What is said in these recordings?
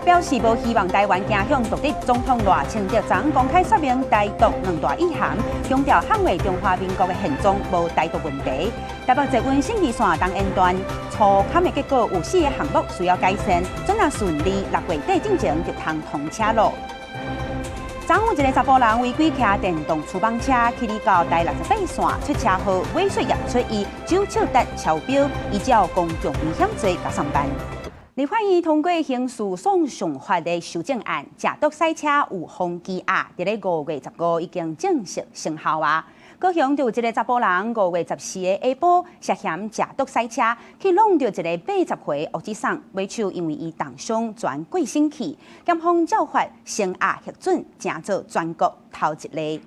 表示無希望台灣走向獨立。總統賴清德昨公開說明台獨兩大意涵，強調捍衛中華民國的現狀，無台獨問題。台北捷運信義線東延段粗勘的結果有四個項目需要改善，準若順利6月底進前就通通車囉。昨有一个查埔人違規騎電動觸碰車去到台68線出車禍，尾隨驗出伊酒測值超標，依照公共危險罪共送辦。立法院通過刑事訴訟法的修正案，食毒駛車預防羈押，佇咧5月15已經正式生效啊！高雄就有一个查埔人5月14的下晡涉嫌食毒駛車，去挵著一个80歲烏子送，尾手因為伊重傷轉過身去，檢方照法聲押核准，成做全國頭一例。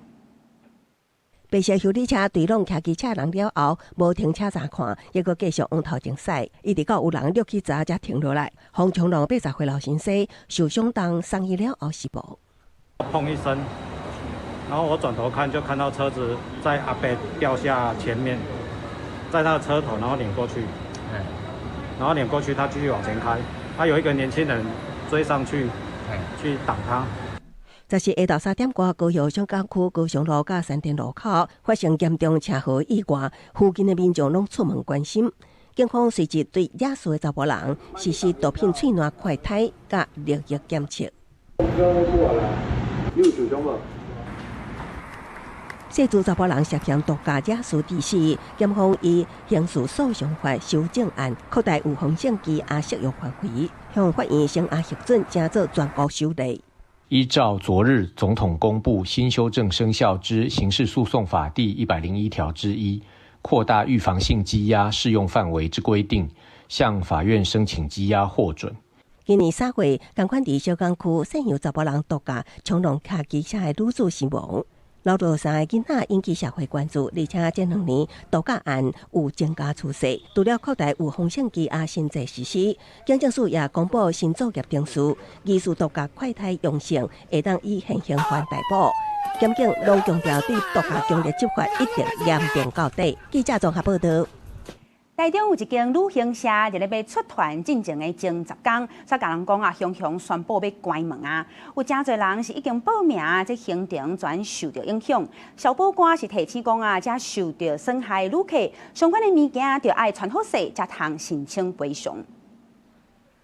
白色休旅車對挵騎機車人了後，無停車查看，猶閣繼續往頭前駛，一直到有人掠去閘才停落來。予衝撞80歲老先生受傷重送醫了後死亡。砰一聲，然後我轉頭看，就看到車子在阿伯掉下前面，在他的車頭，然後碾過去，然後碾過去，他繼續往前開，他有一個年輕人追上去，去擋他。這是下晝3點外，高雄小港區高雄路佮山頂路口發生嚴重車禍意外，附近的民眾攏出門關心。警方隨即對惹事的查埔人實施毒品喙瀾快篩佮尿液檢測。你有受傷無？涉事查埔人涉嫌毒駕惹事致死，檢方以刑事訴訟法修正案擴大預防性羈押適用範圍，向法院聲押核准，成做全國首例。依照昨日總統公布新修正生效之刑事訴訟法第101條之一，擴大預防性羈押適用範圍之規定，向法院申請羈押獲准。今年3月，仝款佇小港區姓楊查埔人毒駕衝撞騎機車的女子身亡，留著三个囡仔引起社會關注，而且這兩年毒駕案有增加趨勢。除了擴大預防性羈押新制實施，警政署也公布新作業程序，疑似毒駕快篩陽性，會當以現行犯逮捕。檢警攏強調對毒駕強力執法，一定嚴重到底。記者綜合報道。台中有一間旅行社，佇咧欲出團進前的前10工，煞共人講啊，雄雄宣布欲關門啊！有誠濟人是已經報名，這行程全受著影響。消保官是提醒講啊，這受著損害旅客相關的物件，著愛穿好勢，才通申請賠償。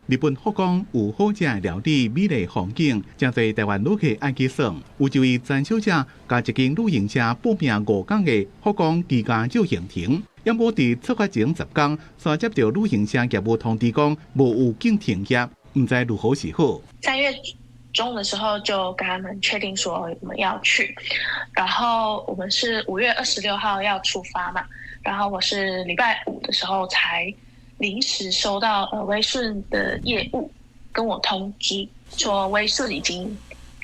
日本福岡有好食的料理、美麗風景，誠濟台灣旅客愛去耍。有一位陳小姐，共一間旅行社報名5工的福岡自駕遊行程，毋過佇出發前10工，煞接著旅行社業務通知講無預警停業，毋知如何是好。 3月中的時候就跟他們確定說我們要去，然後我們是5月26號要出發嘛，然後我是禮拜五的時候才臨時收到威順的業務跟我通知，說威順已經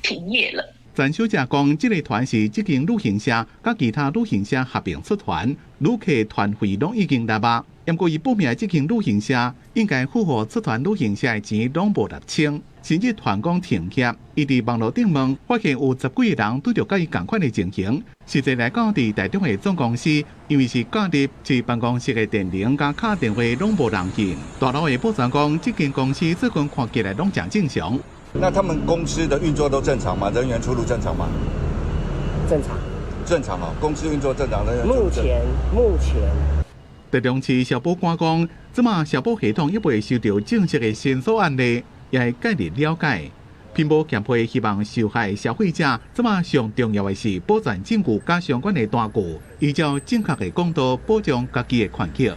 停業了。陳小姐講，這个團是這間旅行社佮其他旅行社合併出團，旅客團費攏已經納啊。毋過伊報名這間旅行社應該付予出團旅行社的錢攏無納清，甚至團講停業。伊佇網路頂問，發現有十幾个人拄著佮伊仝款的情形。實際來講，佇台中的總公司，因為是假日，這辦公室的電鈴佮敲電話攏無人應。大樓的保全講，這間公司最近看起來攏誠正常。那他們公司的運作都正常嗎？人員出入正常嗎？正常。正常哦，公司運作正常，人員目前目前。台中市消保官講，這馬消保系統猶未收著正式的申訴案例，也會介入了解。品保協會希望受害消費者，這馬上重要的是保全證據佮相關的單據，依照正確的管道保障家己的權益。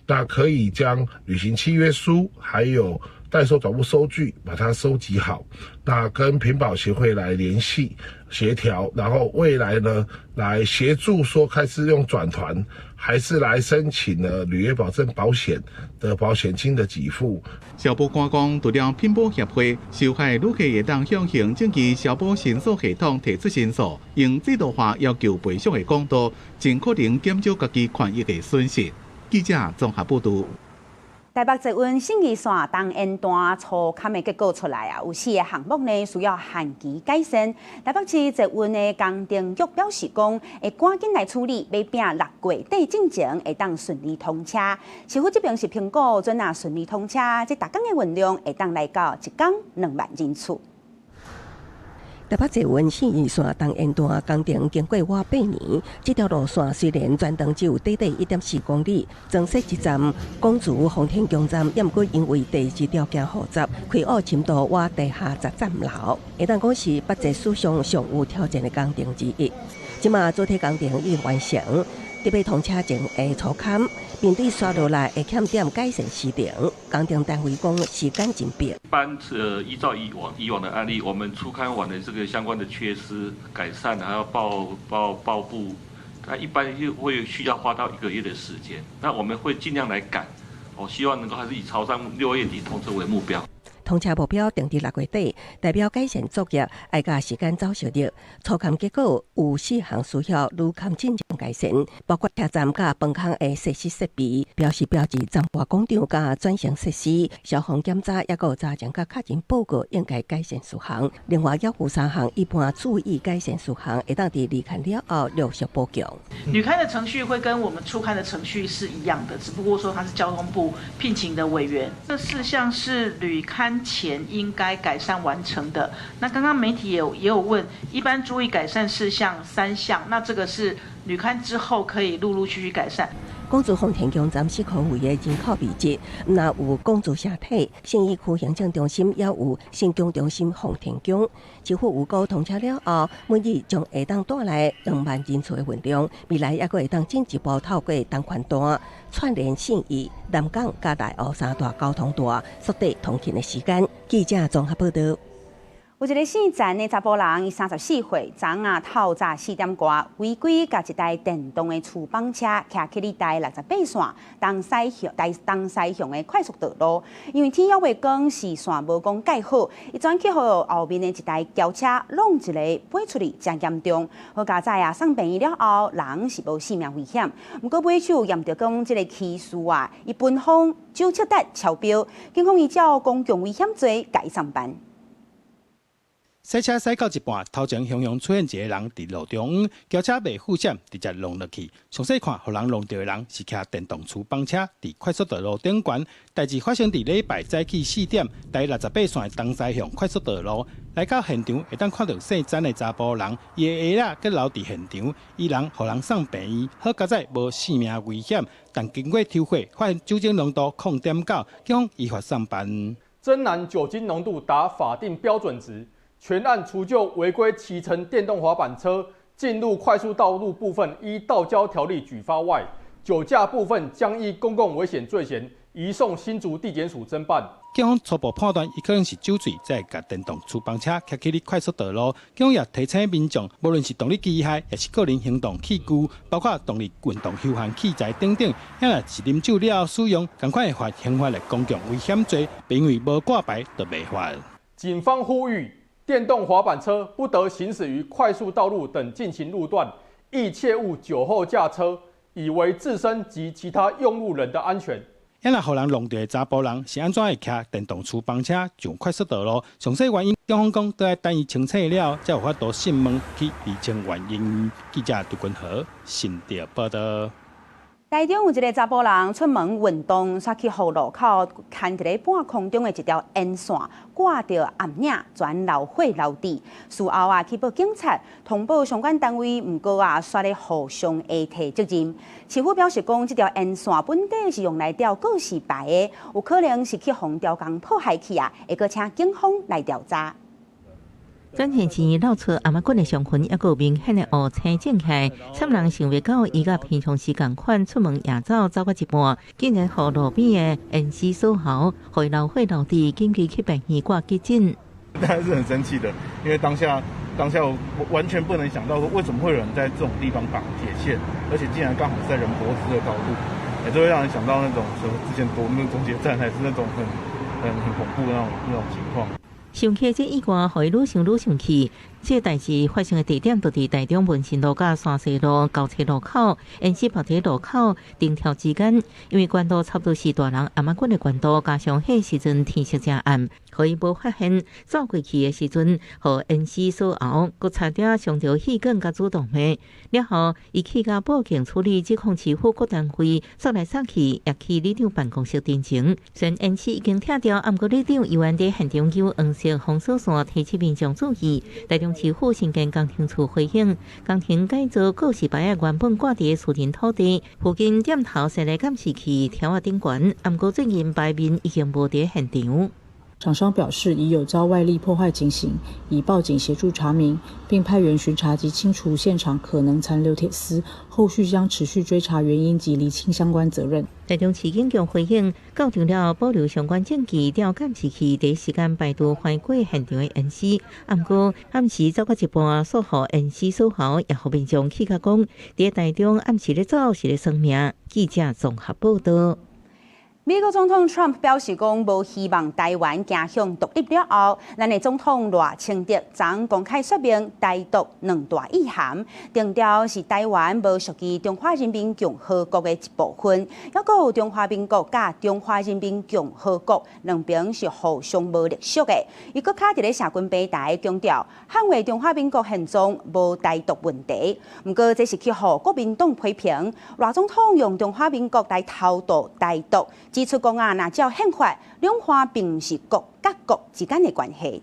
那可以將旅行契約書，還有代收轉付收據，把它收集好，那跟品保協會來聯繫協調，然後未來呢，來協助說開始用轉團，還是來申請呢履約保證保險的保險金的給付。消保官講，除了品保協會，受害旅客會當向行政機消保申訴系統提出申訴，用制度化要求賠償的管道，盡可能減少家己權益的損失。記者綜合報道。台北捷運信義線東延段粗勘的結果出來啊，有四个項目呢需要限期改善。台北市捷運的工程局表示講，會趕緊來處理，欲拚6月底進前會當順利通車。市府這邊是評估，準若順利通車，這逐工的運量會當來到一工2萬人次。台北捷運信義線東延段工程經過倚8年，這條路線雖然全長只有短短1.4公里，增設一站公主奉天宮站，也毋過因為地質條件複雜，開挖深度倚地下10層樓，會當講是北捷史上上有挑戰的工程之一。這馬主體工程已經完成，特別通車前會粗勘，面對紲落來的欠點改善時程，工程單位講時間緊迫。一般依照以往的案例，我們初勘完的這個相關的缺失改善，還要報部，那一般就會需要花到一個月的時間。那我們會盡量來趕，我希望能夠還是以朝上6月底通車為目標。通車目標定佇6月底，代表改善作業愛佮時間走相著。粗勘結果有四項需要履勘進行改善，包括車站佮飯空的設施設備、標識標誌、站外廣場佮轉乘設施、消防檢查，抑閣有查證佮確認報告應該改善事項。另外，猶有3項一般注意改善事項，會當佇履勘了後陸續補強。履勘的程序會跟我們初勘的程序是一樣的，只不過說它是交通部聘請的委員。這四項是履勘前應該改善完成的。那剛剛媒體也有問，一般注意改善事項3項，那這個是履勘之後可以陸陸續續改善。公主奉天宮站是可位的人口密集，毋但有公主社體、信義區行政中心，也有新疆中心奉天宮。市府預估通車了後，每日將會當帶來2萬人次的運量，未來猶閣會當進一步透過東環段串聯信義、南港佮內湖三大交通帶，縮短通勤的時間。記者綜合報道。有一个姓陳的查埔人，伊34歲，昨昏透早4點外違規共一台電動的觸板車騎去咧台68線東西向的快速道路，因為天猶未光，視線無講蓋好，伊轉去予後面的一台轎車挵一个飛出去，誠嚴重。好佳哉啊，送病院了後，人是無性命危險。毋過尾手驗著講這个騎士啊，伊本方酒測值超標，警方依照公共危險罪共伊送辦。駛車駛到一半，頭前雄雄出現一个人佇路中央，轎車袂負險，直接挵落去。詳細看，予人挵著的人是騎電動觸板車佇快速道路頂懸。代誌發生佇禮拜早起4點，台68線東西向快速道路。來到現場，會當看著姓曾的查埔人，伊的鞋仔閣留佇現場，伊人予人送病院，好佳哉無性命危險，但經過抽血發現酒精濃度0.9，警方依法送辦。曾男酒精濃度達法定標準值。全案除就違規騎乘電動滑板車進入快速道路部分依道交條例舉發外，酒駕部分將依公共危險罪嫌移送新竹地檢署偵辦。警方初步判斷，伊可能是酒醉，才會共電動觸板車騎去咧快速道路。警方也提醒民眾，無論是動力機械，抑是個人行動器具，包括動力運動休閒器材等等，遐若是啉酒了後使用，仝款會犯刑法的公共危險罪，因為無掛牌就袂罰。警方呼籲，電動滑板車不得行駛於快速道路等禁行路段，亦切勿酒後駕車，以維自身及其他用路人的安全。遐若予人挵著的查埔人是按怎會騎電動觸板車上快速道路？詳細原因，警方講都愛等伊清醒了，才有法度訊問去釐清原因。記者杜君和新竹報道。台中有一个查埔人出門運動，煞去予路口牽佇咧半空中的一條煙線掛著暗影，全流血流滴。事後啊，去報警察通報相關單位，毋過啊，煞咧互相會提責任。市府表示講，這條煙線本底是用來吊告示牌的，有可能是去予刁工破壞去啊，會閣請警方來調查。轉線前露出頷仔骨的傷痕，猶閣有明顯的烏青腫起，參人想袂到，伊佮平常時仝款出門夜走走到一半，竟然予路邊的煙絲鎖喉，予伊流血流滴，緊急去病院掛急診。當然是很生氣的，因為當下我完全不能想到說，為什麼會有人在這種地方綁鐵線，而且竟然剛好是在人脖子的高度，也就會讓人想到那種什麼之前奪命終結站，還是那種很恐怖的那種情況。想起這意外，予伊愈想愈生氣。這個代誌發生的地點就佇台中文心路佮山西路交叉路口，延伸別佇路口頂條之間。因為懸路差不多是大人頷仔骨的懸度，加上彼時陣天色正暗，予伊無發現走過去的時陣，予煙絲鎖喉，閣差點傷著氣管佮主動脈。了後，伊去共報警處理，指控市府各單位送來送去，也去里長辦公室陳情。雖然煙絲已經拆掉，毋過里長猶原佇現場用黃色封鎖線提醒民眾注意。台中市府興建工程處回應，工程改造告示牌原本掛佇私人土地附近，店頭設立監視器，柱仔頂懸，毋過最近牌面已經無佇現場。廠商表示疑有遭外力破壞情形，已報警協助查明，並派員巡查及清除現場可能殘留鐵絲，後續將持續追查原因及釐清相關責任。台中市警局回應，到場了保留相關證據，調監視器第一時間排除橫過現場的煙絲。毋過暗時走到一半，煞予煙絲鎖喉，也予民眾氣甲講，佇台中暗時咧走是咧算命。記者綜合報道。美國總統 Trump 表示講，無希望台灣走向獨立了後，咱的總統賴清德昨公開說明台獨兩大意涵，強調是台灣無屬於中華人民共和國的一部分，猶閣有中華民國佮中華人民共和國兩邊是互相無隸屬的。伊閣較佇咧社群平台強調，捍衛中華民國現狀，無台獨問題。毋過這是去予國民黨批評，賴總統用中華民國來偷渡台獨。指出講啊，若照憲法，兩岸並毋是國佮國之間的關係。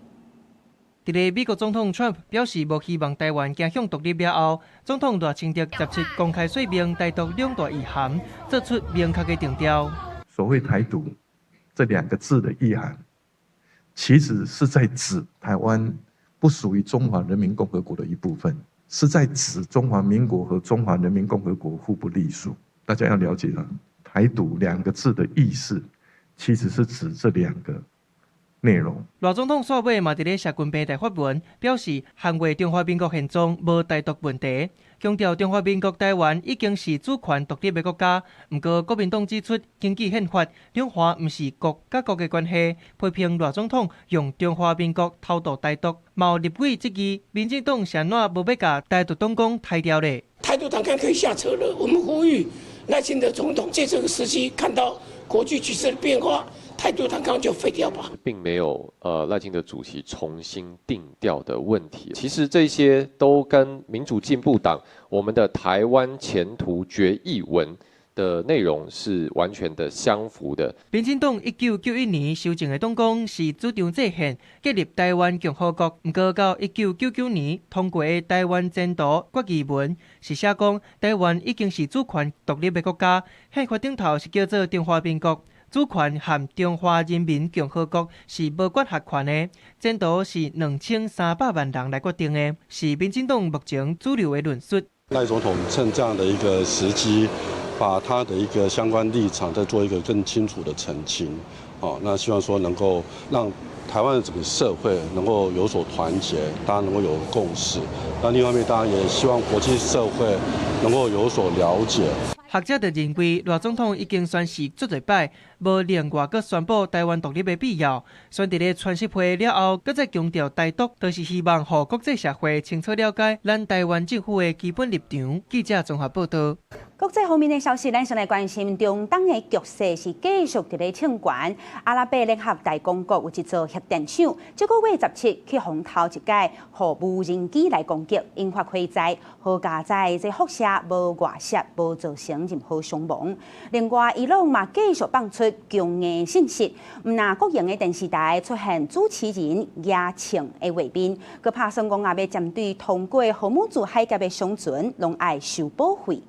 佇咧美國總統 Trump 表示無希望台灣走向獨立了後，總統賴清德17公開說明台獨兩大意涵，做出明確的定調。所謂台獨這兩個字的意涵，其實是在指台灣不屬於中華人民共和國的一部分，是在指中華民國和中華人民共和國互不隸屬。大家要了解啊。台獨兩個字的意思，其實是指這兩個內容。賴總統煞尾嘛，佇咧社群平台發文，表示捍衛中華民國現狀，無台獨問題，強調中華民國台灣已經是主權獨立的國家。毋過國民黨指出，根據憲法，兩岸毋是國佮國的關係，批評賴總統用中華民國偷渡台獨。嘛有立委質疑，民進黨是按怎無欲共台獨黨綱刣掉咧？台獨黨綱可以下車了，我們呼籲賴清德總統借這個時機，看到國際局勢的變化，台獨黨綱就廢掉吧。並沒有賴清德主席重新定調的問題。其實這些都跟民主進步黨我們的台灣前途決議文的內容是完全的相符的。民進黨1991年修正的黨綱是主張制憲建立台灣共和國，毋過到1999年通過的台灣前途決議文是寫講台灣已經是主權獨立的國家，憲法頂頭是叫做中華民國，主權和中華人民共和國是無管轄權的，前途是2300萬人來決定的，是民進黨目前主流的論述。賴總統趁這樣的一個時機，把他的一個相關立場再做一個更清楚的澄清，哦，那希望說能夠讓台灣的整個社會能夠有所團結，大家能夠有共識。那另一方面，當然也希望國際社會能夠有所了解。學者就認為，賴總統已經宣示足濟擺，無另外閣宣布台灣獨立的必要。選佇咧川習會了後，閣再強調台獨，就是希望予國際社會清楚了解咱台灣政府的基本立場。記者綜合報道。國際方面的消息，咱先來關心中東的局勢是繼續佇咧升懸。阿拉伯聯合大公國有一座核電廠，這個月17去予頭一擺，予無人機來攻擊，引發火災。好佳哉這輻射無外泄，無造成任何傷亡。另外，伊朗嘛繼續放出強硬信息，毋但國營的電視台出現主持人舉槍的畫面，閣拍算講啊，欲針對通過荷姆茲海峽的商船，攏愛收保費。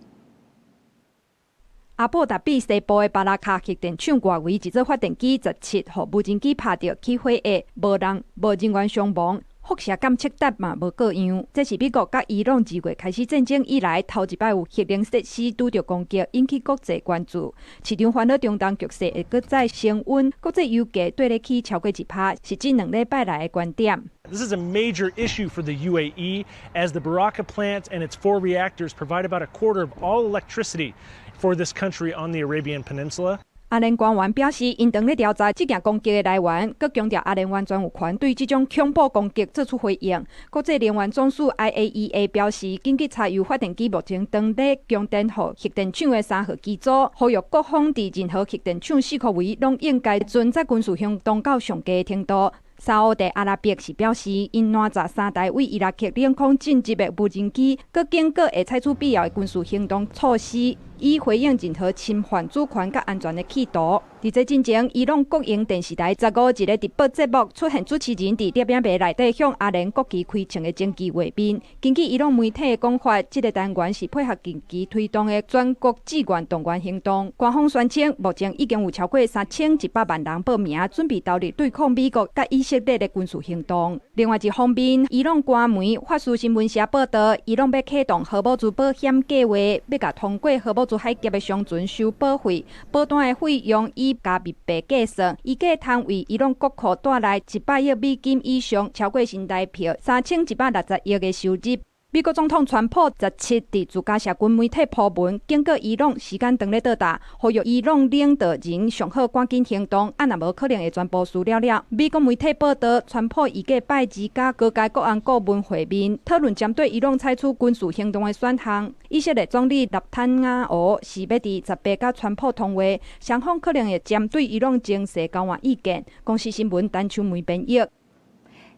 阿布達比西部的巴拉卡核電廠外圍一座發電機17予無人機拍著起火焰，無人無人員傷亡，輻射監測站嘛無過樣。這是美國佮伊朗2月開始戰爭以來，頭一擺有核能設施拄著攻擊，引起國際關注。市場煩惱中東局勢會閣再升溫，國際油價綴咧起超過1%，是這2禮拜來的懸點。 This is a major issue for the UAE, as the Barakah plant and its four reactors provide about a quarter of all electricity for this country on the Arabian Peninsula. 阿聯官員表示，𪜶正咧調查這件攻擊的來源，閣強調阿聯完全有權對這種恐怖攻擊做出回應。國際能源總署 IAEA 表示，緊急柴油發電機目前正咧供電予核電廠的3號機組，呼籲各方佇任何核電廠四箍圍攏應該存在軍事行動到上低程度。沙烏地阿拉伯是表示，𪜶攔截三台對伊拉克領空進入的無人機，閣警告會採取必要的軍事行動措施，以回應任何侵犯主權佮安全的企圖。佇這進前，伊朗國營電視台15日的直播節目出現主持人佇攝影棚內底向阿聯國旗開槍的整齊畫面。根據伊朗媒體的講法，這個單元是配合近期推動的全國志願動員行動。官方宣稱，目前已經有超過3100萬人報名，準備投入對抗美國佮以色列的軍事行動。另外一方面，伊朗官媒法斯新聞社報導，伊朗欲啟動荷姆茲保險計劃，欲共通過荷姆茲海峽的商船收保費，保單的費用以加密幣計算，預計通為伊朗國庫帶來100億美金以上，超過新台幣3160億的收入。美國總統川普17佇自家社群媒體鋪文，警告伊朗時間正咧到達，呼籲伊朗領導人上好趕緊行動，啊若無可能會全部輸了了。美國媒體報導，川普預計拜二佮高階國安顧問會面，討論針對伊朗採取軍事行動的選項。以色列總理納坦雅胡是欲佇18佮川普通話，雙方可能會針對伊朗情勢交換意見。公視新聞陳秋梅編譯。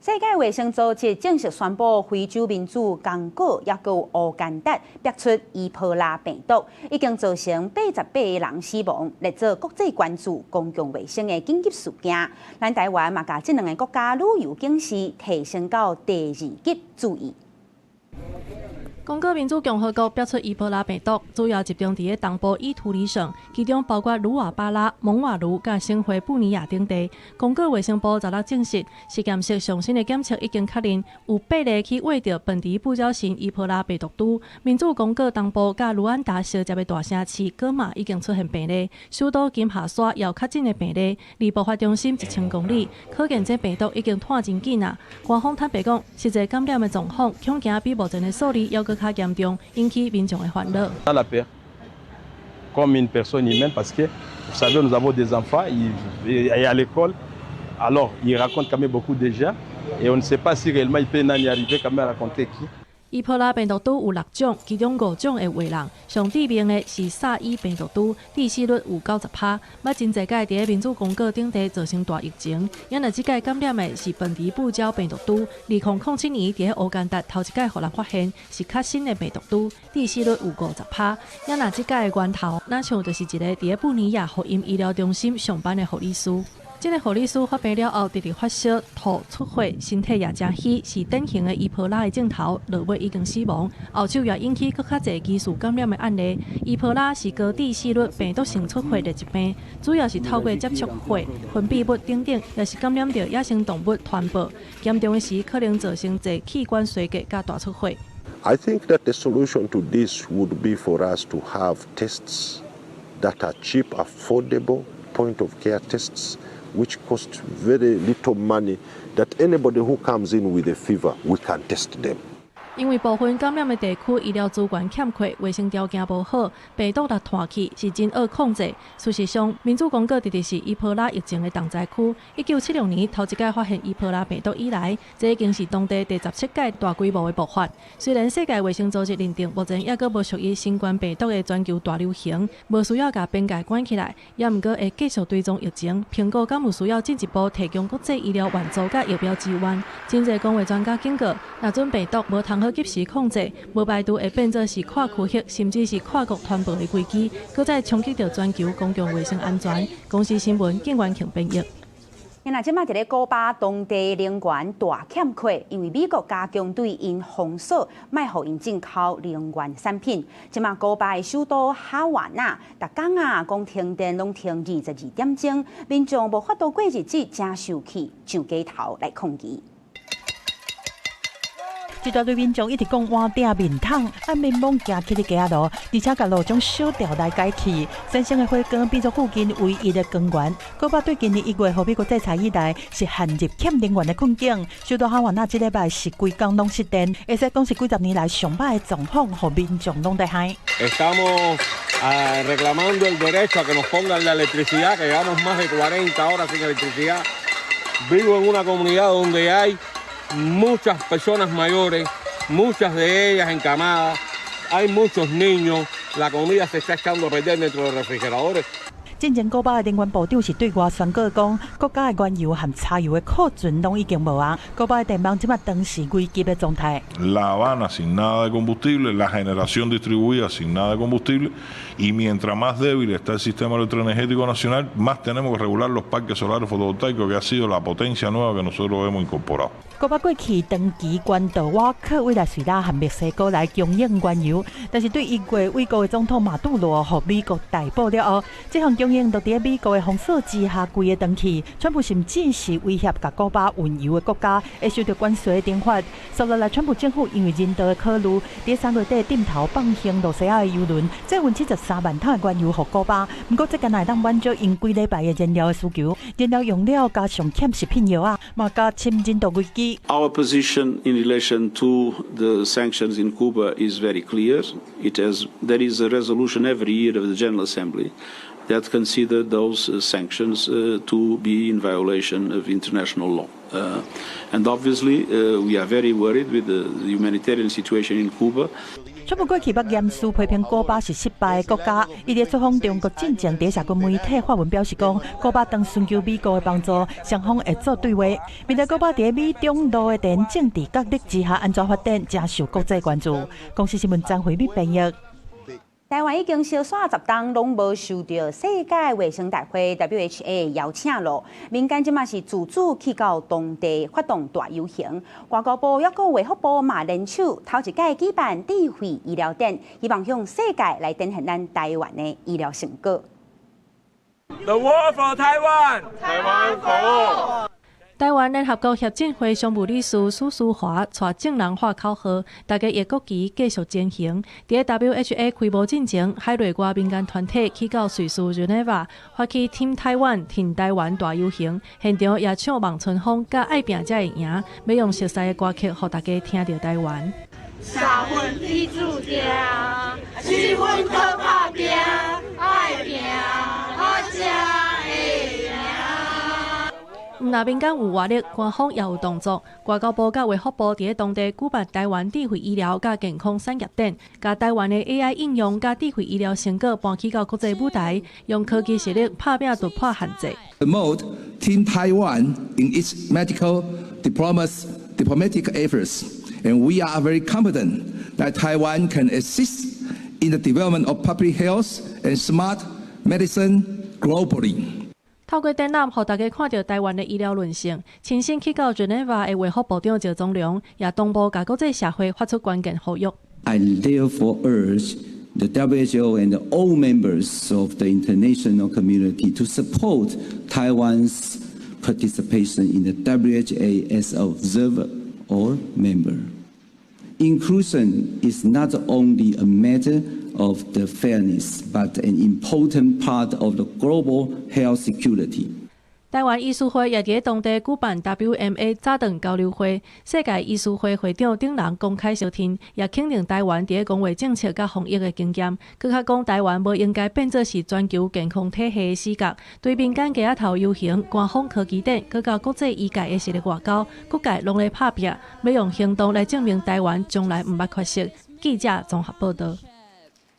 世界衛生組織正式宣布，非洲民主剛果抑閣有烏干達爆出伊波拉病毒，已經造成88個人死亡，列做國際關注公共衛生的緊急事件。咱台灣嘛，共這兩个國家旅遊警示提升到第二級注意。剛果民主共和國爆出伊波拉病毒，主要集中佇咧東部伊圖里省，其中包括盧瓦巴拉、蒙瓦盧佮省會布尼亞等地。剛果衛生部16證實，實驗室上新的檢測已經確認有8个去餵著笨豬布沼型伊波拉病毒株。民主剛果東部佮盧安達相接的大城市戈馬已經出現病例，首都金夏沙也有確診的病例，離爆發中心1000公里，可見這病毒已經湠真緊啊！官方坦白講，實際感染的狀況恐驚比目前的數字猶閣較嚴重，引起民眾的煩惱。 La peur, comme une personne humaine, parce que vous savez, nous avons des enfants, ils à l'école, alors ils rencontrent quand même beaucoup de gens, et on ne sait pas si réellement il peut y arriver quand même à rencontrer qui. 伊波拉病毒株有六種，其中五種會餵人。上致命的是薩伊病毒株，致死率有90%。捌真濟擺佇咧民主剛果等地造成大疫情。猶若這擺感染的是笨豬布沼病毒株。2007年佇咧烏干達頭一擺予人發現是較新的病毒株，致死率有50%。猶若這擺的源頭，若像就是一个佇咧布尼亞福音醫療中心上班的護理師。這个護理師發病了後，直直發燒、吐、出血，身體也誠虛，是典型的伊波拉的症頭，落尾已經死亡。後續也引起閣較濟疑似感染的案例。伊波拉是高致死率病毒性出血的疾病，主要是透過接觸血、分泌物等等，抑是感染著野生動物傳播。嚴重的時可能造成濟器官衰竭佮大出血。 I think that the solution to this would be for us to have tests that are cheap, affordable point of care tests, which cost very little money, that anybody who comes in with a fever, we can test them. 因為部分感染的地區醫療資源欠缺，衛生條件無好，病毒若傳去是真惡控制。事實上，民主剛果直直是伊波拉疫情的重災區。1976年頭一擺發現伊波拉病毒以來，這已經是當地第17擺大規模的爆發。雖然世界衛生組織認定目前猶閣無屬於新冠病毒的全球大流行，無需要共邊界關起來，猶毋過會繼續追蹤疫情，評估敢有需要進一步提供國際醫療援助佮疫苗支援。真濟公衛專家警告，若準病毒無通好及時控制，無排除會變做是跨區域甚至是跨國傳播的危機，閣再衝擊著全球公共衛生安全。公視新聞，景元慶編譯。若這擺佇咧古巴當地能源大欠缺，因為美國加強對𪜶封鎖，莫予𪜶進口能源產品。這擺古巴的首都哈瓦那，逐工啊講停電攏停22點鐘，民眾無法度過日子，誠受氣，上街頭來抗議。一大堆民眾一直講碗鼎面桶，按面罔行去咧街仔路，而且共路將小吊來解氣，產生的火光變做附近唯一的光源。古巴對今年1月予美國制裁以來，是陷入欠能源的困境。首都哈瓦那這禮拜是規工攏失電，會使講是幾十年來上歹的狀況，予民眾攏在害。 Estamos Reclamando el derecho a que nos pongan la electricidad, que llevamos más de 40 horas sin electricidad. Vivo en una comunidad donde hay muchas personas mayores, muchas de ellas encamadas, hay muchos niños, la comida se está echando a perder dentro de los refrigeradores. 進前古巴的能源部長是對外宣告講，國家的原油和柴油的庫存攏已經無啊。古巴的電網這馬當時危急的狀態。 La Habana sin nada de combustible, la generación distribuida sin nada de combustible, y mientras más débil está el sistema electroenergético nacional, más tenemos que regular los parques solares fotovoltaicos, que ha sido la potencia nueva que nosotros hemos incorporado. 古巴過去長期關渡瓦克委內瑞拉和墨西哥來供應原油，但是對1月委國的總統馬杜羅予美國逮捕了後，這項供應都佇美國的封鎖之下規个斷去。川普甚至是威脅共古巴運油的國家會受著關稅的懲罰。紲落來，川普政府因為人道的考慮，佇3月底點頭放行露西亞的油輪，載運73萬桶的原油予古巴。毋過這敢若會當滿足𪜶幾禮拜的燃料的需求，燃料用了加上欠食品藥仔，嘛加深人道危機。 Our position in relation to the sanctions in Cuba is very clear. There is a resolution every year of the General Assembly that consider those sanctions to be in violation of international law. And obviously, we are very worried with the humanitarian situation in Cuba. 川普過去捌嚴肅批評古巴是失敗的國家，伊佇出訪中國進前，佇社群媒體發文表示講，古巴當尋求美國的幫助，雙方會做對話。面對古巴佇美中露的地緣政治角力之下，按怎發展，誠受國際關注。公視新聞張惠美編譯。台灣已經相紲10冬攏無受著世界衛生大會 WHA 邀請囉，民間這馬是自主去到當地發動大遊行，外交部抑閣衛福部嘛聯手頭一屆舉辦智慧醫療展，希望向世界來展現咱台灣的醫療成果。 The world for Taiwan， Taiwan for all。台灣聯合國協進會常務理事許淑華帶眾人喊口號，大家掖國旗繼續前行。佇 WHA 開幕進前，海內外民間團體去到瑞士日內瓦，發起挺台灣、挺台灣大遊行，現場也唱《望春風》佮愛拚才會贏，欲用熟悉的歌曲，予大家聽著台灣。三分天注定，七分靠打拚，愛拚我才會贏。毋但民間有活力，官方也有動作。外交部佮衛福部佇當地舉辦台灣智慧醫療佮健康產業展，共台灣的 AI 應用佮智慧醫療成果搬去到國際舞台，用科技實力拍拚突破限制。 Promote Team Taiwan in its medical diplomatic efforts, and we are very confident that Taiwan can assist in the development of public health and smart medicine globally. 透過展覽，予大家看著台灣的醫療韌性。親身去到日內瓦的衛福部長趙宗龍，也同步共國際社會發出關鍵呼籲。 I therefore urge the WHO and all members of the international community to support Taiwan's participation in the WHA as observer or member. Inclusion is not only a matter of the fairness, but an important part of the global health security. 台灣醫師會也佇當地舉辦 WMA 早頓交流會，世界醫師會會長等人公開相聽，也肯定台灣佇公衛政策佮防疫的經驗。閣較講台灣無應該變做是全球健康體系的死角，對民間街仔頭遊行、官方科技展，閣到國際醫界的實力外交，各界攏咧拍拚，欲用行動來證明台灣從來毋捌缺席。記者綜合報導。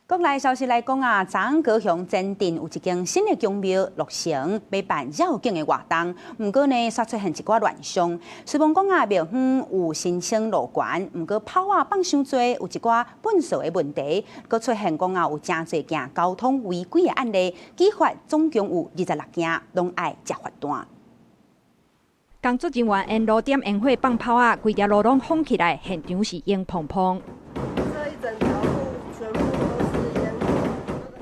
國內消息來講啊，昨昏高雄前鎮有一間新的宮廟落成，欲辦繞境的活動。毋過呢，煞出現一寡亂象。雖罔講啊，廟方有申請路權，毋過炮仔放傷濟，有一寡糞埽的問題，閣出現講啊，有誠濟件交通違規的案例，舉發總共有26件，攏愛接罰單。工作人員沿路點煙火放炮仔，規條路攏封起來，現場是煙蓬蓬。這一整條路全部都是煙火。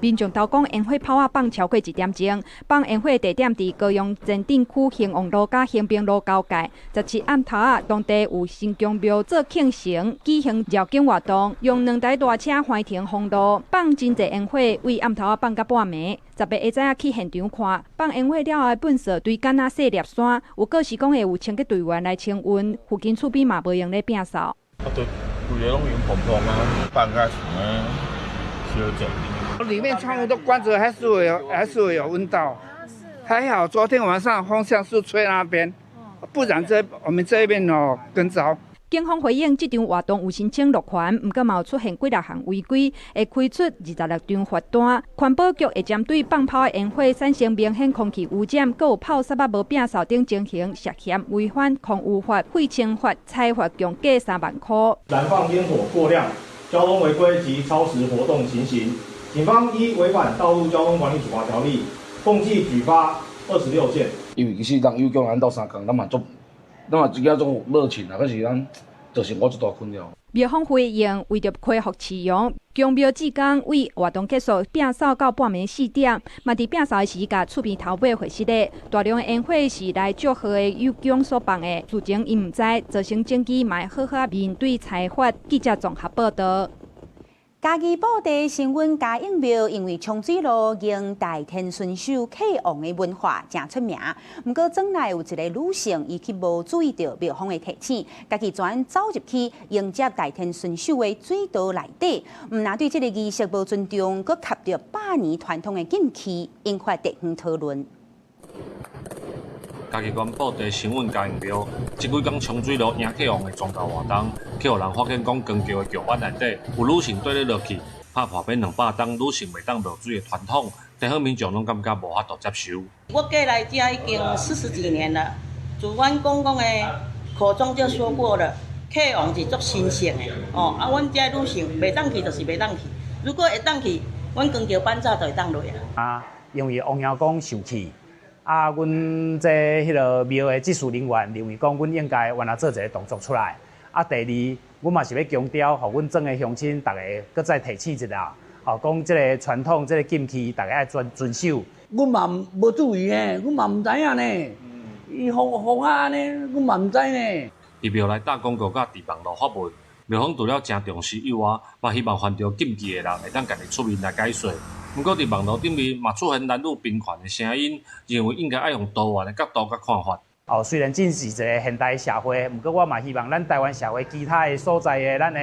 民眾都講煙火炮仔放超過一點鐘，放煙火地點佇高雄前鎮區興旺路佮興平路交界。17暗頭仔，當地有新宮廟做慶生舉行繞境活動，用兩台大車橫停封路，放真濟煙火，為暗頭仔放到半暝。18下早去現場看，放煙火了後的糞埽堆敢若細粒山，有告示講會有清潔隊員來清運，附近厝邊嘛無閒咧摒掃。啊，都規个攏煙蓬蓬啊，放甲像咧燒煎。裡面窗戶都關著，還是會有聞到。還好昨天晚上風向是吹那邊，不然這我們這邊哦更糟。警方回應，這場活動有申請樂權，毋過嘛有出現幾六項違規，會開出26張罰單。環保局會針對放炮的煙火產生明顯空氣污染，閣有炮捒仔無摒掃等情形，涉嫌違反空污法、廢清法，裁罰共計3萬箍。燃放煙火過量、交通違規及超時活動情形，警方依違反道路交通管理處罰條例，共計舉發26件。因為其實人有叫咱鬥相共，咱嘛足。咱嘛自己足熱情啊，可是咱就是我足大困擾。廟方回應，為著恢復市容，宮廟志工為活動結束摒掃到半暝4點，嘛佇摒掃時共厝邊頭尾會失禮。大量的煙火是來祝賀的友宮所放的，事前𪜶毋知，造成證據，嘛會好好面對裁罰。記者綜合報道。嘉義布袋神韻嘉應廟因為沖水路迎大天順守客王的文化誠出名。毋過，轉來有一个女性，伊去無注意著廟方的提醒，家己轉走入去迎接大天順守的水道內底，毋但對這个儀式無尊重，閣合著百年傳統的禁忌，引發地方討論。嘉義縣布袋神韻嘉應廟，這幾工沖水路迎客王的宗教活動，去予人發現講扛轎的轎板內底有女性綴咧落去，拍破欲200冬女性袂當落水的傳統，地方民眾攏感覺無法度接受。我過來遮已經40幾年了，自阮公公的口中就說過了，客王是足神聖的，哦，啊，阮遮女性袂當去就是袂當去，如果會當去，阮扛轎板早就會當落啊。啊，因為王爺公受氣。啊，阮這彼个廟的執事人員認為講，阮應該原來做一个動作出來。啊，第二，阮嘛是欲強調，予阮庄的鄉親逐个閣再提醒一下，吼，講這个傳統、這个禁忌，逐家愛遵守。阮嘛無注意呢，阮嘛毋知影呢。伊放放啊按呢，阮嘛毋知呢。佇廟內打廣告佮佇網路發文，廟方除了誠重視以外，嘛希望犯著禁忌的人會當家己出面來解說。毋過佇網路頂面嘛出現男女平權的聲音，認為應該愛用多元的角度佮看法。哦，雖然這是一个現代社會，毋過我嘛希望咱台灣社會其他的所在的咱的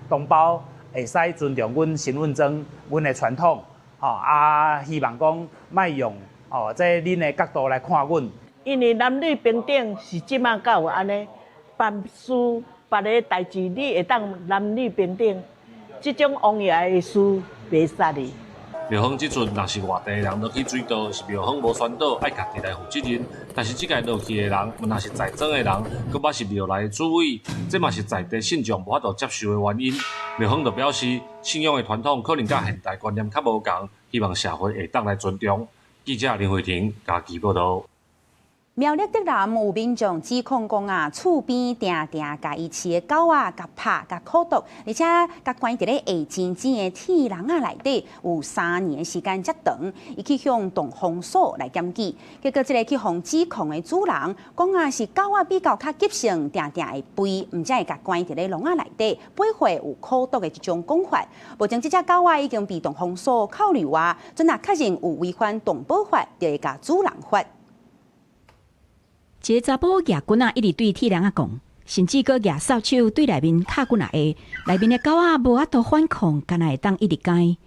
同胞會使尊重阮神韻莊、阮的傳統，吼啊，希望講莫用哦，這恁的角度來看阮。因為男女平等是這馬才有按呢，凡事別个代誌你會當男女平等，這種王爺的事袂使的。廟方指出，若是外地的人落去水道，是廟方無宣導，愛家己來負責任。但是這屆落去的人，毋但是在莊的人，閣捌是廟內的主委，這嘛是在地信眾無法度接受的原因。廟方就表示，信仰的傳統可能佮現代觀念較無仝，希望社會會當來尊重。記者林慧婷嘉義報導。苗栗竹南有民眾指控講啊，厝邊定定共伊飼的狗仔共拍共苦毒，而且共關佇咧下尖尖的鐵籠仔內底，有3年的時間遮長，伊去向動保所來檢舉，結果這个去予指控的主人講啊，是狗仔比較較急性，定定會吠，毋才會共關佇咧籠仔內底，背後有苦毒的這種講法。目前這隻狗仔已經被動保所扣留啊，陣若確認有違反動保法，就會共主人罰。一个查埔舉棍仔一直對鐵籠仔摃，甚至閣舉掃帚對內面敲幾若下，內面的狗仔無法度反抗，干焦會當一直該。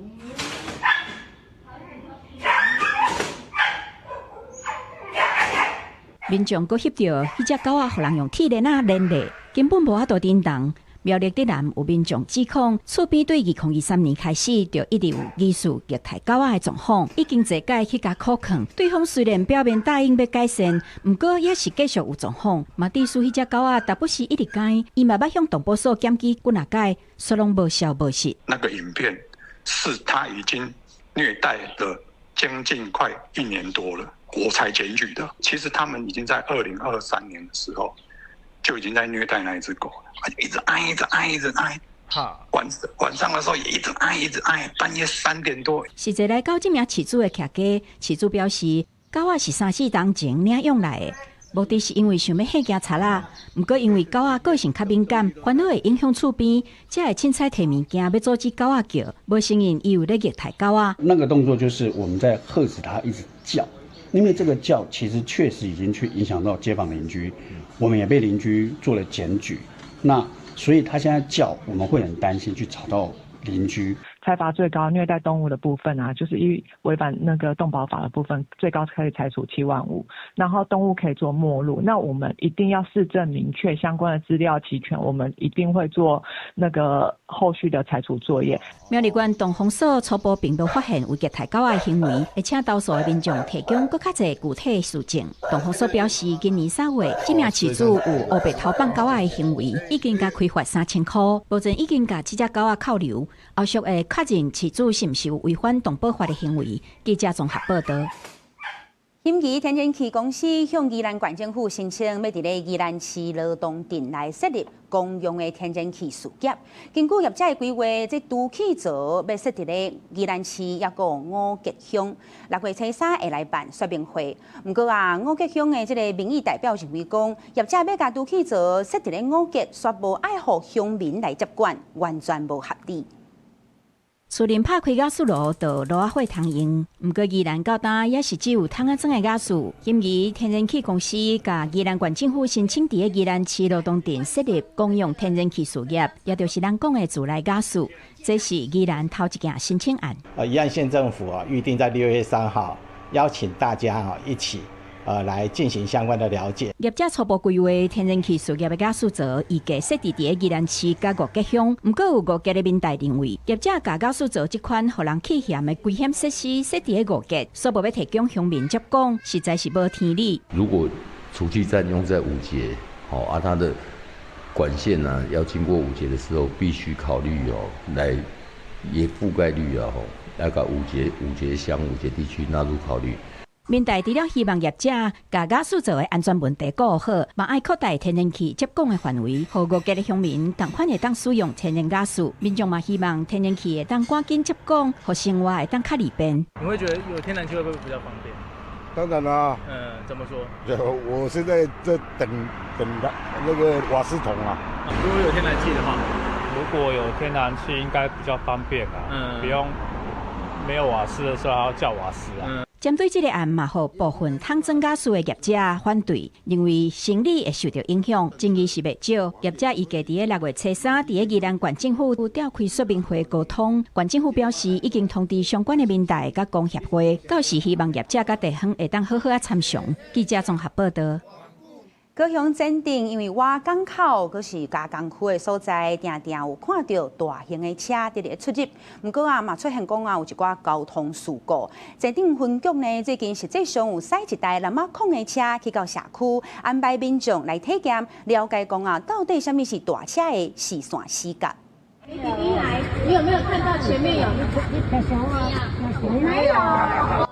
民眾閣翕著彼隻狗仔，予人用鐵鏈仔連咧，根本無法度振動。苗栗竹南有民眾指控，厝邊對2023年開始就一直有疑似虐待狗仔的狀況，已經濟擺去共苦勸，對方雖然表面答應欲改善，毋過猶是繼續有狀況。嘛，致使彼隻狗仔逐不時一直該，伊嘛捌向動保所檢舉幾若擺，煞攏無效無實。那個影片是他已經虐待了將近快一年多了，我才檢舉的。其實他們已經在2023年的時候就已經在虐待那一隻狗了，一直哀，一直哀，一直哀。晚上的時候也一直哀，一直哀，半夜3點多。實際來到這名飼主的徛家，飼主表示，狗仔是三四冬前領養來的，目的是因為想欲嚇驚賊仔。毋過因為狗仔個性較敏感，煩惱會影響厝邊，才會凊彩提物件欲阻止狗仔叫，無承認伊有咧虐待狗仔。那個動作就是我們在喝止它一直叫，因為這個叫其實確實已經去影響到街坊鄰居，我們也被鄰居做了檢舉。那所以他現在叫，我們會很擔心去吵到鄰居。裁罰最高虐待動物的部分啊，就是依違反那個動保法的部分，最高可以裁處7萬5，然後動物可以做沒入。那我們一定要事證明確，相關的資料齊全，我們一定會做那個後續的裁處作業。苗栗縣動防所初步並無發現有虐待狗仔的行為，會請投訴的民眾提供閣較濟具體事證。動防所表示，今年3月，這名飼主有烏白偷放狗仔的行為，已經共開罰3000箍，目前已經共這隻狗仔扣留，後續會確認飼主是毋是有違反動保法的行為。記者綜合報導。興義天然氣公司向宜蘭縣政府申請，欲佇咧宜蘭市羅東鎮來設立公用的天然氣事業。根據業者的規劃，這儲氣槽欲設佇咧宜蘭市抑閣五結鄉，6月初3會來辦說明會。毋過啊，五結鄉的這个民意代表認為講，業者欲共儲氣槽設佇咧五結，煞無愛予鄉民來接管，完全無合理。厝內拍開瓦斯爐，就爐仔火通用。毋過宜蘭到今也是只有桶仔裝的瓦斯。興義天然氣公司共宜蘭縣政府申請，佇咧宜蘭市羅東鎮設立公用天然氣事業，也就是人講的自來瓦斯。這是宜蘭頭一件申請案。宜蘭縣政府啊，預定在6月3號邀請大家啊一起來進行相關的了解。業者初步規劃天然氣事業的瓦斯槽，預計設置佇咧宜蘭市佮五結鄉。毋過有五結的民代認為，業者共瓦斯槽這款予人氣嫌的危險設施設佇咧五結，煞無欲提供鄉民接管，實在是無天理。如果儲氣站用在五結，好啊，它的管線呢要經過五結的時候，必須考慮哦，來也覆蓋率啊，吼，要共五結鄉、五結地區納入考慮。民代除了希望業者共瓦斯槽的安全問題顧好，嘛愛擴大天然氣接管的範圍，予五結的鄉民仝款會當使用天然瓦斯。民眾嘛希望天然氣會當趕緊接管，予生活會當較利便。你會覺得有天然氣會不會比較方便？當然啦。嗯，怎麼說？我現在在等等那個瓦斯桶啊。如果有天然氣的話，如果有天然氣應該比較方便啊，不用沒有瓦斯的時候還要叫瓦斯啊。針對這个案，嘛予部分桶裝瓦斯的業者反對，認為生理會受著影響，爭議是袂少。業者預計佇咧6月初3，佇咧宜蘭縣政府召開說明會溝通。縣政府表示，已經通知相關的民代佮工協會，到時希望業者佮地方會當好好仔參詳。記者綜合報導。高雄前鎮因為倚港口，閣是加工區的所在，定定有看著大型的車佇咧出入。毋過啊，嘛出現講啊，有一寡交通事故。前鎮分局呢，最近實際上有駛一台藍馬控的車去到社區，安排民眾來體驗，了解講啊，到底啥物是大車的視線死角。弟弟來，你有沒有看到前面有？沒有。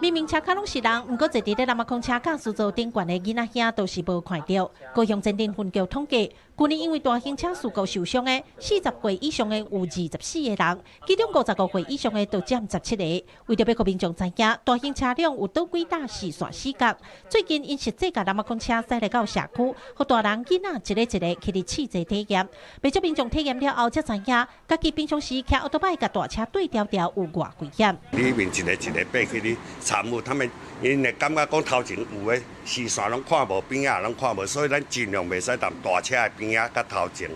明明車跤攏是人，毋過坐佇咧藍馬控車駕駛座頂懸的囡仔兄都是無看著。高雄前鎮分局統計，去年因為大型車事故受傷的40歲以上的有24個人，其中55歲以上的就佔17個。為著欲予民眾知影，大型車輛有佗幾搭視線死角。最近𪜶實際共藍馬控車駛來到社區，予大人囡仔一個一個去佇試坐體驗。袂少民眾體驗了後才知影，家己平常時騎歐多擺共大車對調調有偌危險。裡面一個一個爬去咧參與，他們𪜶會感覺講頭前有的視線攏看無，邊仔攏看無，所以咱盡量袂使佇大車的邊仔佮頭前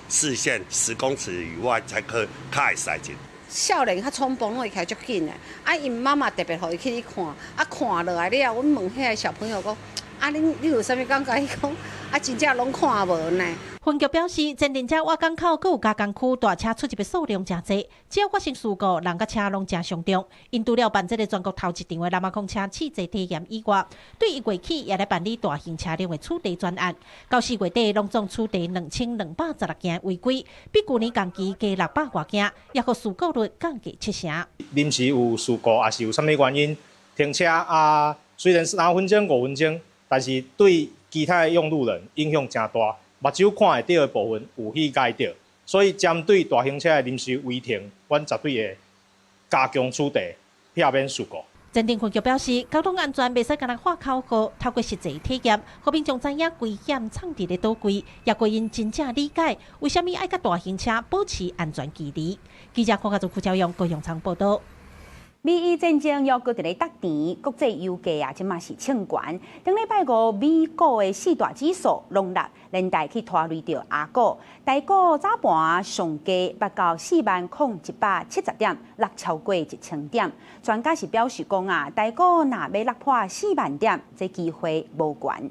視線10公尺以外才可較會駛進。少年較衝動，攏會開足緊的。啊，𪜶媽媽特別予伊去看，啊看落來了，阮問彼个小朋友講，啊，你有啥物感覺？伊講，啊，真正攏看無呢。分局表示，前鎮遮倚港口閣有加工區，大車出入的數量誠濟，只要發生事故，人佮車攏誠傷重。𪜶除了辦這个全國頭一場的藍馬控車試坐體驗以外，對1月起也來辦理大型車輛的取締專案。到4月底，攏總取締2216件違規，比舊年同期加600外件，也予事故率降低7成。臨時有事故，抑是有啥物原因停車啊？雖然3分鐘、5分鐘，但是對其他的用路人影響誠大。目睭看會著的部分有去礙著，所以針對大型車的臨時違停，阮絕對會加強取締，避免事故。前鎮分局表示，交通安全袂使干焦喊口號，透過實際體驗，予民眾知影危險藏佇咧佗位，也予𪜶真正理解為啥物愛佮大型車保持安全距離。記者郭家祖、傅昭勇、高雄場報導。美伊戰爭猶閣佇咧觸電，國際油價啊，這馬是衝懸。頂禮拜五，美股的四大指數攏落，連帶去拖累著亞股。台股早盤上低捌到40,170點，落超過1000點。專家是表示講啊，台股若欲落破4萬點，這機會無懸。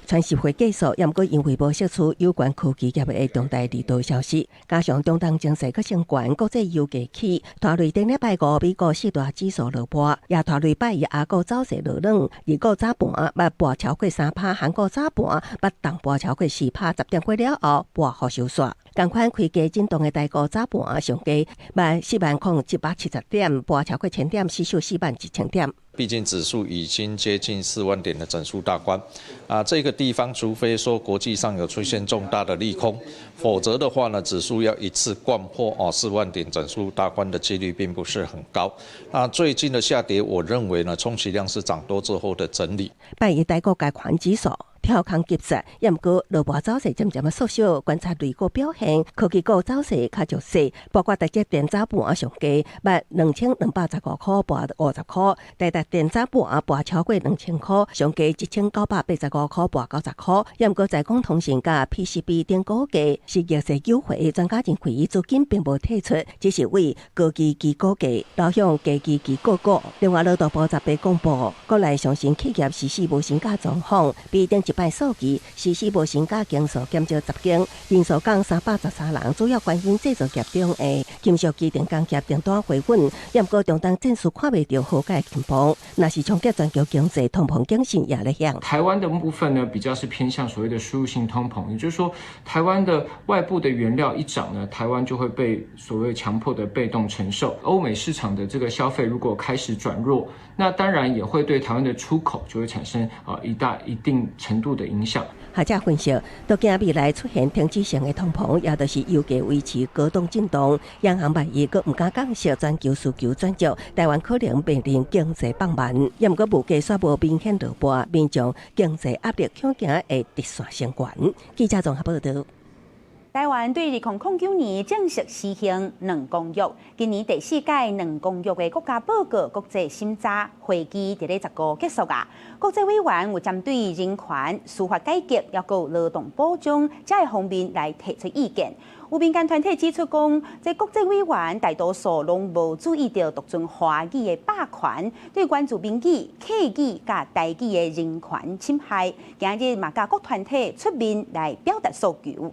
川習會結束，猶毋過因為無釋出有關科技業的重大利多消息，加上中東情勢閣升懸，國際油價起，拖累頂禮拜五美國四大指數落波，也拖累拜一亞股走勢落軟。日股早盤捌跋超過3趴，韓股早盤捌重跋超過4趴，10點過了後跋予收煞。仝款開低震盪的台股早盤上低，捌40,170點，跋超過千點，失守41,000點。畢竟指數已經接近4萬點的整數大關，啊，這個地方除非說國際上有出現重大的利空，否則的話呢，指數要一次摜破哦四萬點整數大關的幾率並不是很高。那最近的下跌，我認為呢，充其量是漲多之後的整理。拜一台股加權指數跳空急殺，猶毋過落盤走勢漸漸仔縮小，觀察類股表現，科技股走勢較弱勢，包括台積電早盤上低，捌2215塊，跋50塊；台達電早盤跋超過2000塊，上低1985塊，跋90塊。猶毋過在講通訊佮 PCB 等股價是逆勢救回，專家認為資金並無退出，只是為高基期股價流向低基期個股。另外，勞動部18公布，國內上新企業實施無薪假狀況，比頂一擺數據實施無薪假間數減少10間，人數降313人，主要關心製造業中的金屬機電工業訂單回穩，猶毋過中東戰事看袂著和解情況，若是衝擊全球經濟，通膨警訊也咧響。台灣的部分呢，比較是偏向所謂的輸入性通膨，也就是說，台灣的外部的原料一漲呢，台灣就會被所謂強迫的被動承受。歐美市場的這個消費如果開始轉弱，那當然也會對台灣的出口就會產生啊一大一定程度的影響。學者分析，都驚未來出現停滯性的通膨，也就是油價維持高檔震盪，央行萬一閣毋敢降息，全球需求轉弱，台灣可能面臨經濟放慢。猶毋過物價煞無明顯落跋，民眾經濟壓力恐驚會直線升懸。記者綜合報導。台灣對2009年正式施行兩公約，今年第四屆兩公約的國家報告國際審查會期佇咧15結束啊。國際委員有針對人權、司法改革，抑閣勞動保障這个方面來提出意見。有民間團體指出講，這國際委員大多數攏無注意著獨尊華語的霸權，對原住民語、客語佮台語的人權侵害，今日嘛佮各團體出面來表達訴求。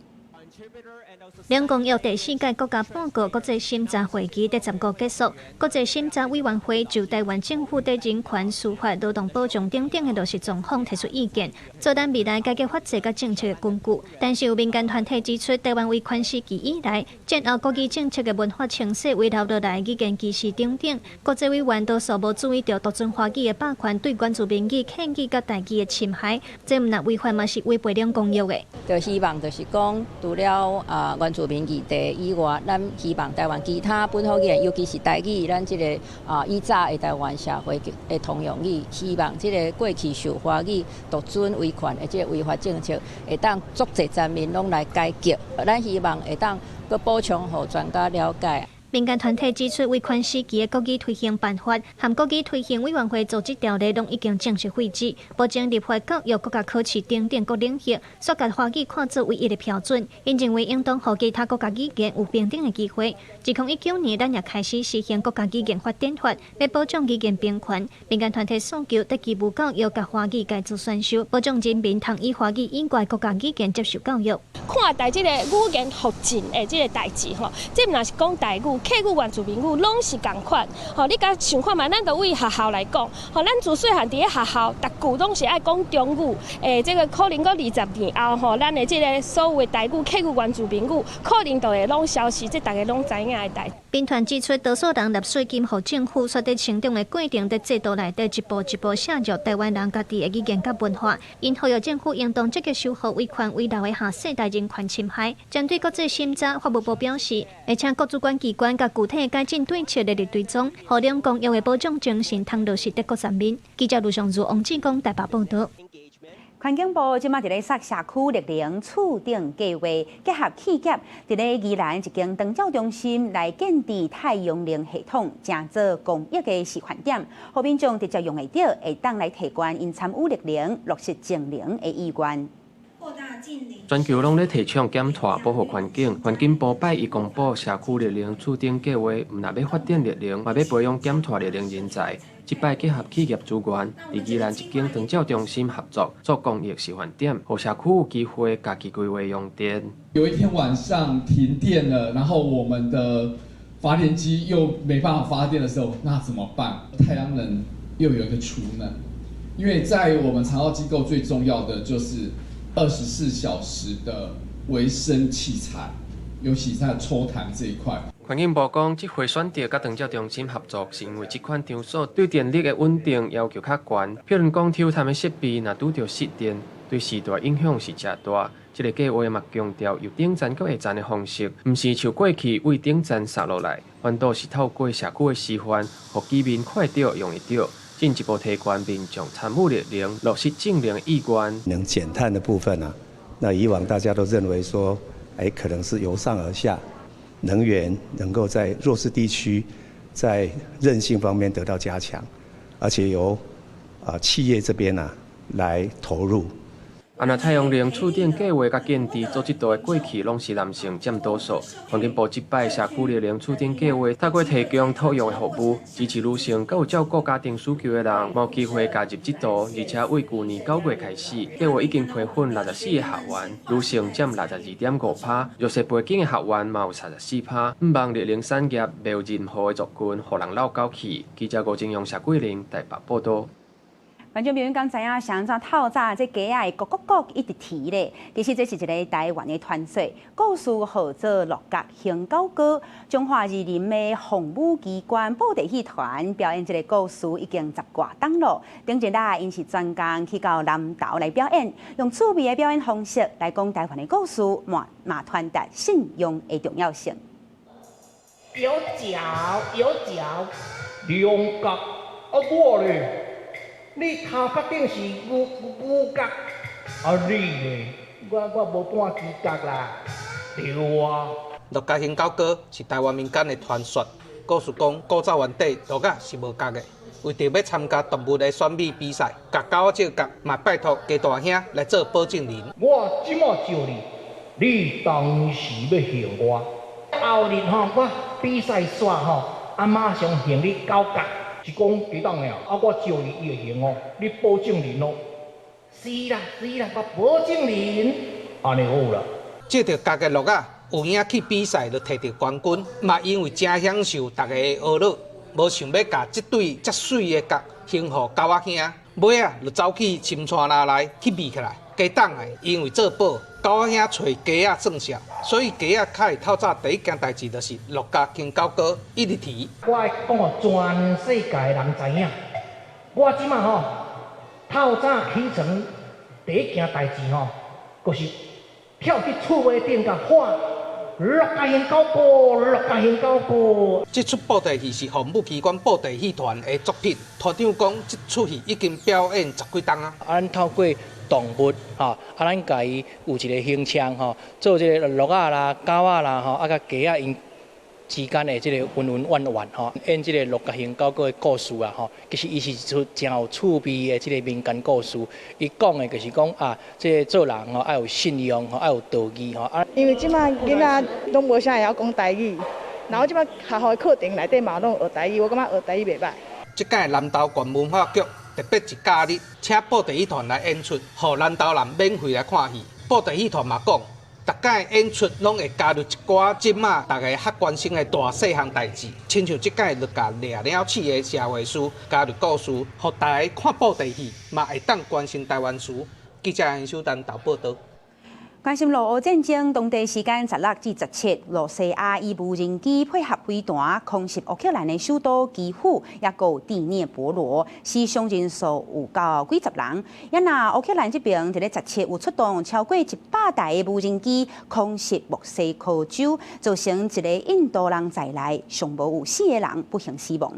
兩公約第四屆國家報告國際審查會期佇15結束，國際審查委員會就台灣政府佇人權、司法、勞動保障等等的落實狀況提出意見，做咱未來改革法制佮政策的根據。但是有民間團體指出，台灣威權時期以來，戰後國語政策的文化清洗遺留落來語言歧視等等，國際委員多數無注意著獨尊華語的霸權對原住民語、客語佮台語的侵害，這毋但違法嘛是違背兩公約的。就希望就是講，除了啊原住民議題以外，咱希望台灣其他本土語言，尤其是台語，咱這个啊以早的台灣社會的通用語，希望這个過去受華語獨尊威權的這个違法政策，會當足濟層面攏來改革。咱希望會當閣補充予專家了解。民間團體指出，威權時期的國語推行辦法和國語推行委員會組織條例攏已經正式廢止，目前立法、教育、國家考試等等各領域，煞共華語看做唯一的標準。𪜶認為應當予其他國家語言有平等的機會。2019年，咱也開始實行國家語言發展法，欲保障語言平權。民間團體訴求，佇義務教育共華語改做選修，保障人民通以華語以外國家語言接受教育。看待這个語言復振的這个代誌吼，這毋但是講台語、客語、原住民語，攏是仝款。吼，你共想看覓，咱就對學校來講，吼，咱自細漢佇咧學校，逐句攏是愛講中語。欸，這个可能閣20年後，吼，咱的這个所有的台語、客語、原住民語，可能就會攏消失，這逐家攏知影的代誌。民團指出，多數人納稅金予政府，煞佇成長的過程，佇制度內底一步一步削弱台灣人家己的語言佮文化。𪜶呼籲政府應當積極修復威權遺留的下世代人權侵害。針對國際審查，法務部表示，會請各主管機關佮具體改進對策列入追蹤，予兩公約的保障精神通落實佇各層面。記者盧尚如、王志剛台北報導。環境部這馬佇咧殺社區綠能厝頂計畫，結合企業佇咧宜蘭一間長照中心來建置太陽能系統，成做公益的示範點，予民眾直接用會著，會當來提懸𪜶參與綠能、落實淨零的意願。全球攏咧提倡減碳、保護環境。環境部拜一公布社區綠能厝頂計畫，毋但欲發展綠能，嘛欲培養減碳綠能人才。這擺結合企業資源，佇宜蘭一間長照中心合作，做公益示範點，予社區有機會家己規劃用電。有一天晚上停電了，然後我們的發電機又沒辦法發電的時候，那怎麼辦？太陽能又有一個儲能，因為在我們長照機構最重要的就是24小時的維生器材，尤其在抽痰這一塊。環境部講，這回選擇佮長照中心合作，是因為這款場所對電力的穩定要求較懸。譬如講，抽痰的設備若拄著失電，對時代影響是誠大。這个計畫嘛強調由頂層到下層的方式，毋是像過去對頂層殺落來，反倒是透過社區的示範，予居民看會著、用會著，進一步提懸民眾參與綠能、落實淨零的意願。能減碳的部分啊，那以往大家都認為說，可能是由上而下。能源能夠在弱勢地區，在韌性方面得到加強，而且由企業這邊呢來投入。啊，若太陽能厝頂計畫佮建置做這道的過去，攏是男性佔多數。環境部這擺社區綠能厝頂計畫，透過提供托育的服務，支持女性佮有照顧家庭需求的人，有機會加入這道。而且對舊年9月開始，計劃已經培訓64个學員，女性佔62.5%，弱勢背景的學員嘛有34%。向望綠能產業袂有任何的族群，予人落狗去。記者吳正陽、謝桂玲台北報導。觀眾朋友敢知影，啥怎透早這雞仔會咕咕咕一直啼咧？其實這是一个台灣的傳說，故事號做鹿角還狗哥。彰化二林的鳳舞機關布袋戲團表演這个故事已經十外冬咯。頂一禮𪜶是專工去到南投來表演，用趣味的表演方式來講台灣的故事，嘛嘛傳達信仰的重要性。有腳有腳，兩角啊我咧。你頭殼頂是牛牛角，啊你咧？我無半支角啦。對啊。鹿角還狗哥是台灣民間的傳說，故事講古早原底鹿仔是無角的，為著欲參加動物的選美比賽，共狗仔借角，嘛拜託雞大兄來做保證人。我這馬招你，你當時欲還我。後日吼，我比賽煞吼，啊馬上還你狗角。是講幾當的啊？啊，我招你，伊會還哦。你保證人哦。是啦，是啦，我保證人。按呢好啦。這條角的鹿仔有影去比賽，就摕著冠軍，嘛因為誠享受大家的呵咾，無想欲共這對遮媠的角還予狗仔兄，尾仔就走去深山林內去秘起來。雞董的因為做保，狗仔兄揣雞仔算數，所以雞仔較會透早第一件代誌就是鹿角還狗哥一直啼。我愛講予全世界的人知影，我這馬吼透早起床第一件代誌吼，就是跳去厝尾頂共喊鹿角還狗哥，鹿角還狗哥。這齣布袋戲是鳳舞機關布袋戲團的作品，團長講這齣戲已經表演十幾冬啊。啊，咱透過動物吼，啊，咱共伊有一个形象吼，做這个鹿仔啦、狗仔啦吼，啊，佮雞仔𪜶之間的這个恩恩怨怨吼，演這个鹿角還狗哥的故事啊吼，其實伊是一齣誠有趣味的這个民間故事。伊講的就是講啊，這个做人吼愛有信用吼，愛有道義吼啊。因為這馬囡仔攏無啥會曉講台語，然後這馬學校的課程內底嘛攏學台語，我感覺學台語袂䆀。這擺南投縣文化局特別一假日，請布袋戲團來演出，予南投人免費來看戲。布袋戲團嘛講，逐擺演出攏會加入一寡這馬大家較關心的大細項代誌，親像這擺鹿角掠鳥鼠的社會事，加入故事，予大家看布袋戲，嘛會當關心台灣事。記者楊秀丹投報導。關心俄烏戰爭，當地時間16至17，羅西亞以無人機配合飛彈空襲烏克蘭的首都基輔，抑閣第聶伯羅，死傷人數有到幾十人。啊若烏克蘭這邊佇咧十七有出動超過100台的無人機空襲莫斯科州，造成一个印度人在內，上無有四个人不幸死亡。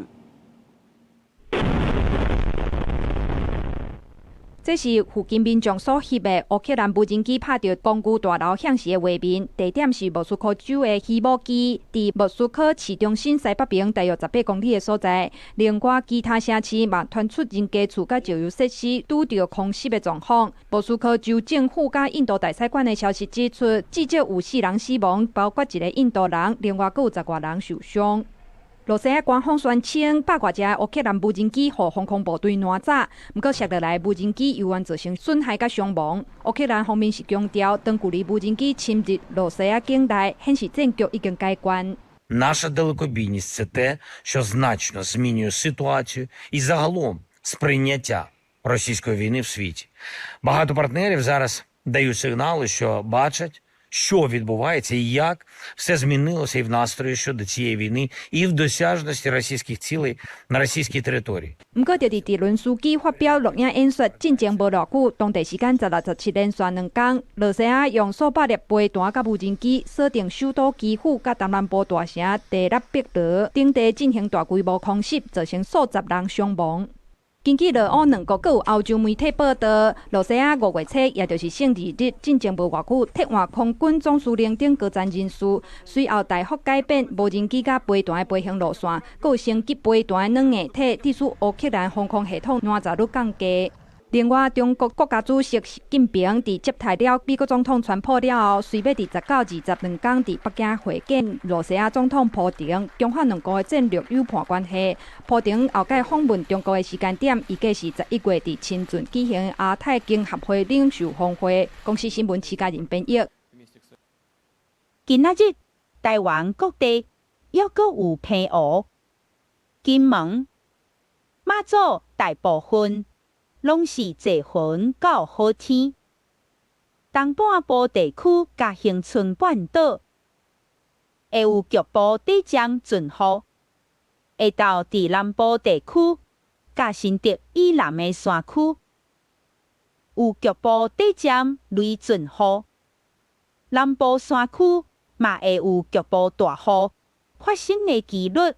這是附近民眾所翕的烏克蘭無人機拍著公寓大樓向時的畫面，地點是莫斯科州的希姆基，佇莫斯科市中心西北邊大約18公里的所在。另外，其他城市嘛傳出人家厝佮石油設施拄著空襲的狀況。莫斯科州政府佮印度大使館的消息指出，至少有四人死亡，包括一个印度人，另外閣有十外人受傷。羅西亞官方宣稱，百外隻烏克蘭無人機予防空部隊攆走，毋過爍落來無人機猶原造成損害佮傷亡。烏克蘭方面是強調，長距離無人機侵入羅西亞境內，顯示戰局已經改觀。 Наша далекобійність – це те, що значно змінює ситуацію і загалом сприйняття російської війни в світі. Багато партнерів зараз дають сигнали, що бачать, що відбувається і як все змінилося і в настрої щодо цієї війни, і в досяжності російських цілей на російській території. 毋過，就佇澤倫斯基發表錄影演說進前無偌久，當地時間16、17連續兩工，羅西亞用數百粒飛彈佮無人機鎖定首都基輔佮東南部大城第聶伯羅等地進行大規模空襲，造成數十人傷亡。根據羅烏兩國，閣有歐洲媒體報導，羅西亞5月初，也就是聖二日進前無偌久，撤換空軍總司令等高層人士，隨後大幅改變無人機佮飛彈的飛行路線，閣有升級飛彈軟硬體，致使烏克蘭防空系統爛炸率降低。另外，中國國家主席習近平佇接待了美國總統川普了後，隨欲佇19、20兩工佇北京會見羅西亞總統普丁，強化兩國的戰略友伴關係。普丁後擺訪問中國的時間點，預計是11月佇深圳舉行亞太經合會領袖峰會。公視新聞徐嘉仁編譯。今仔日台灣各地猶閣有澎湖、金門、馬祖大部分攏是濟雲到好天，東半部地區佮恆春半島會有局部短暫陣雨，下晝佇南部地區佮新竹以南的山區有局部短暫雷陣雨，南部山區嘛會有局部大雨發生的幾率。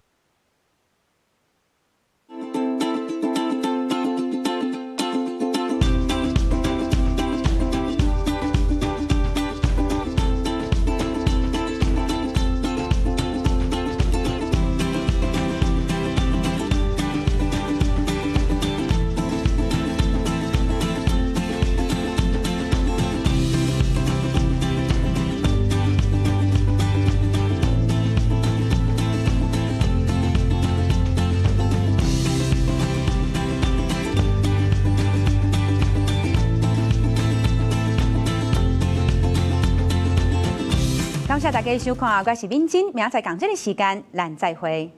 感謝大家收看，我是敏珍，明仔載仝這个時間，咱再會。